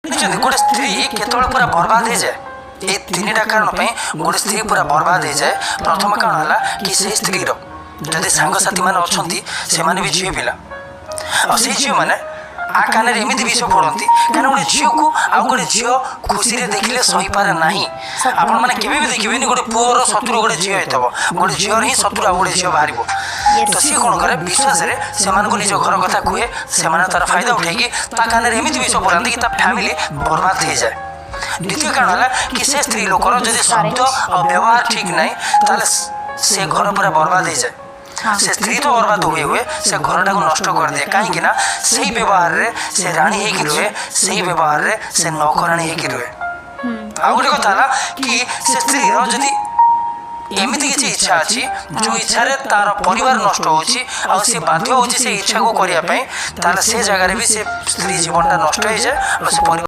ଜାଣିଛନ୍ତି, ଗୋଟେ ସ୍ତ୍ରୀ କେତେବେଳେ ପୁରା ବର୍ବାଦ ହେଇଯାଏ? ଏଇ ତିନିଟା କାରଣ ପାଇଁ ଗୋଟେ ସ୍ତ୍ରୀ ପୁରା ବର୍ବାଦ ହେଇଯାଏ। ପ୍ରଥମ କାରଣ ହେଲା କି ସେଇ ସ୍ତ୍ରୀର ଯଦି ସାଙ୍ଗସାଥି ମାନେ ଅଛନ୍ତି, ସେମାନେ ବି ଝିଅ ପିଲା, ଆଉ ସେଇ ଝିଅମାନେ ଆ କାନରେ ଏମିତି ବିଷ ଫୋଡ଼ନ୍ତି। କାରଣ ଗୋଟେ ଝିଅକୁ ଆଉ ଗୋଟେ ଝିଅ ଖୁସିରେ ଦେଖିଲେ ସହିପାରେ ନାହିଁ। ଆପଣମାନେ କେବେ ବି ଦେଖିବେନି ଗୋଟେ ପୁଅର ଶତ୍ରୁ ଗୋଟେ ଝିଅ ହେଇଥିବ। ଗୋଟେ ଝିଅର ହିଁ ଶତ୍ରୁ ଆଉ ଗୋଟେ ଝିଅ ବାହାରିବ। ତ ସିଏ କ'ଣ କରେ? ବିଶ୍ୱାସରେ ସେମାନଙ୍କୁ ନିଜ ଘର କଥା କୁହେ। ସେମାନେ ତାର ଫାଇଦା ଉଠେଇକି ତା କାନରେ ଏମିତି ବିଷ ପୁରାନ୍ତି କି ତା ଫ୍ୟାମିଲି ବର୍ବାଦ ହେଇଯାଏ। ଦ୍ୱିତୀୟ କାରଣ ହେଲା କି ସେ ସ୍ତ୍ରୀ ଲୋକର ଯଦି ଶବ୍ଦ ଆଉ ବ୍ୟବହାର ଠିକ୍ ନାହିଁ, ତାହେଲେ ସେ ଘର ପୁରା ବର୍ବାଦ ହେଇଯାଏ। ସେ ସ୍ତ୍ରୀ ତ ବର୍ବାଦ ହୁଏ ହୁଏ, ସେ ଘରଟାକୁ ନଷ୍ଟ କରିଦିଏ। କାହିଁକି ନା ସେଇ ବ୍ୟବହାରରେ ସେ ରାଣୀ ହେଇକି ରୁହେ, ସେଇ ବ୍ୟବହାରରେ ସେ ନୌକରାଣୀ ହେଇକି ରୁହେ। ଆଉ ଗୋଟେ କଥା ହେଲା କି ସେ ସ୍ତ୍ରୀର ଯଦି ଏମିତି କିଛି ଇଚ୍ଛା ଅଛି, ଯେଉଁ ଇଚ୍ଛାରେ ତାର ପରିବାର ନଷ୍ଟ ହେଉଛି ଆଉ ସେ ବାଧ୍ୟ ହେଉଛି ସେ ଇଚ୍ଛାକୁ କରିବା ପାଇଁ, ତାହେଲେ ସେ ଜାଗାରେ ବି ସେ ସ୍ତ୍ରୀ ଜୀବନଟା ନଷ୍ଟ ହେଇଯାଏ ଆଉ ସେ ପରିବାର